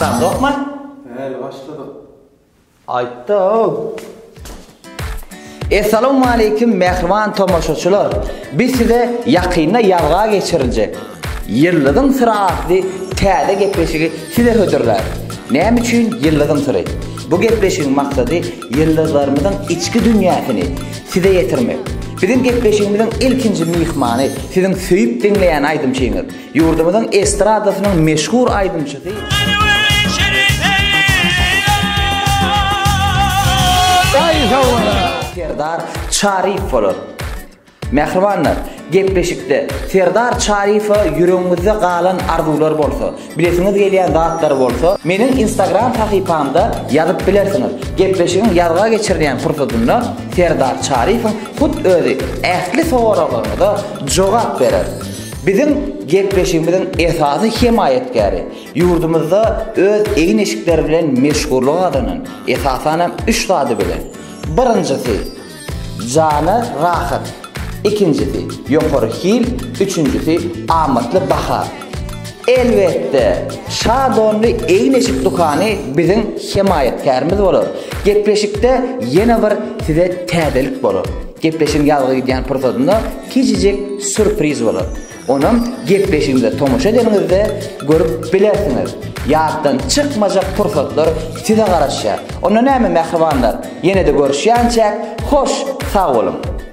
Başlamzokmy? Häli başladyk. Aýtda-ow. Essalawmaleýkim mähriban tomaşaçylar! Biz size ýakynda ýazga geçiriljek Ýyldyzyň syry atly täze gepleşigi size hödürläris. Näme üçin Ýyldyzyň syry? Bu gepleşigiň maksady ýyldyzlarymyzyň içki dünýäsini size ýetirmek. Biziň gepleşigimiziň ilkinji myhmany siziň söýüp diňleýän aýdymçyňyz, Ýurdumyzyň estradasynyň meşhur aýdymçysy Serdar Çaryýew bolar. Mähribanlar, gepleşikde Serdar Çaryýewe ýüregiňizde galan arzuwlar bolsa, bilesiňiz gelýän zatlar bolsa, meniň Instagram sahypamda ýazyp bilersiňiz. Gepleşigiň ýazga geçirilýän pursadynda Serdar Çaryýewiň hut özi ähli soraglaryňyza jogap berer. Biziň gepleşigimiziň esasy hemaýatkäri, ýurdumyzda öz egin-eşikleri bilen meşhurlyk gazanan, esasanam üç zady bilen. Birinjisi, jana rahat, ikinjisi, ýokary hil, üçünjisi, amatly baha. Elbetde, Şa donly egin-eşik dükany biziň hemaýatkärimiz bolar. Gepleşikde ýene bir size täzelik bolar. Gepleşigiň ýazgy gidýän pursadynda kiçijik sýurpriz bolar. Onam gepleşigimize tomaşa edeniňizde görüp bilersiňiz. Ýatdan çykmajak pursatlar size garaşýar. Onda näme mähribanlar, ýene-de görüşýänçäk hoş sag boluň!